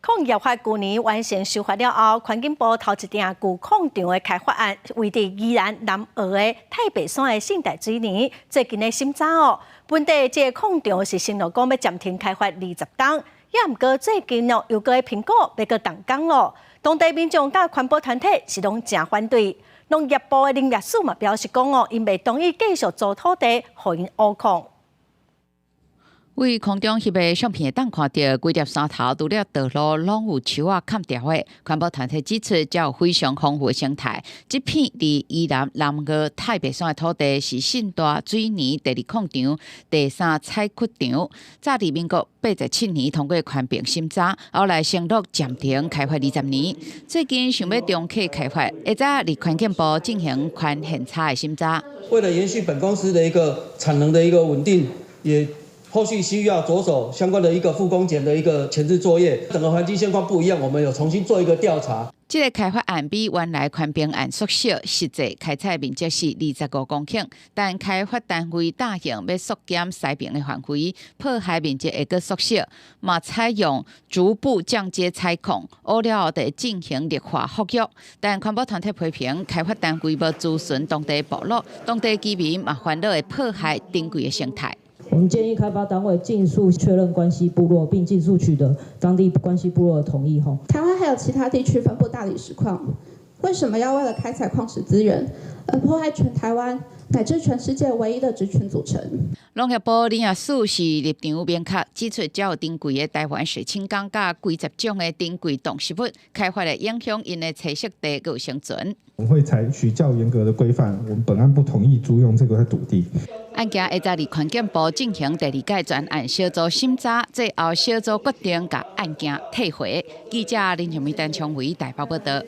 礦業法舊年完成修法了後，環境部頭一件舊礦場的開發案，位佇宜蘭南澳的太白山的信大水泥，最近咧審查哦。本底這个礦場是承諾講欲暫停開發20冬，也毋過最近哦又閣評估欲閣動工咯。當地民眾佮環保團體是攏誠反對。農業部的林業署嘛表示講哦，𪜶袂同意繼續租土地予𪜶挖礦。位空中翕的相片會當看著，規粒山頭除了道路攏有樹仔崁牢的。環保團體指出，這有非常豐富的生態。這片佇宜蘭南澳太白山的土地是信大水泥第二礦場第三採掘場，早佇民國87年通過環評審查，後來承諾暫停開發20年。最近想欲重啟開發，下早佇環境部進行寬限差的審查。為了延續本公司的一個產能的一個穩定，也後續需要着手相關的一個復工前的一個前置作業，整個環境現況不一樣，我們有重新做一個調查。這个開發案比原來環評案縮小，實際開採面積是25公頃，但開發單位答應欲縮減篩爿的範圍，破壞面積會閣縮小，嘛採用逐步降階採礦，挖了後得進行綠化復育。但環保團體批評開發單位無諮詢當地部落，當地居民嘛煩惱會破壞珍貴的生態。我們建議開發單位盡速確認關係部落，並盡速取得當地關係部落的同意。台灣還有其他地區分布大理石礦，為什麼要為了開採礦石資源而破壞全台灣乃至全世界唯一的植群組成？農業部林業署是立場明確指出，這有珍貴的台灣水青岡佮幾十種的珍貴動植物，開發會影響𪜶的棲息地佮生存。我們會採取較嚴格的規範，我們本案不同意租用這塊土地。案件會再佇環境部進行第二屆專案小組審查，最後小組決定共案件退回。記者林長美、陳昌維台北報道。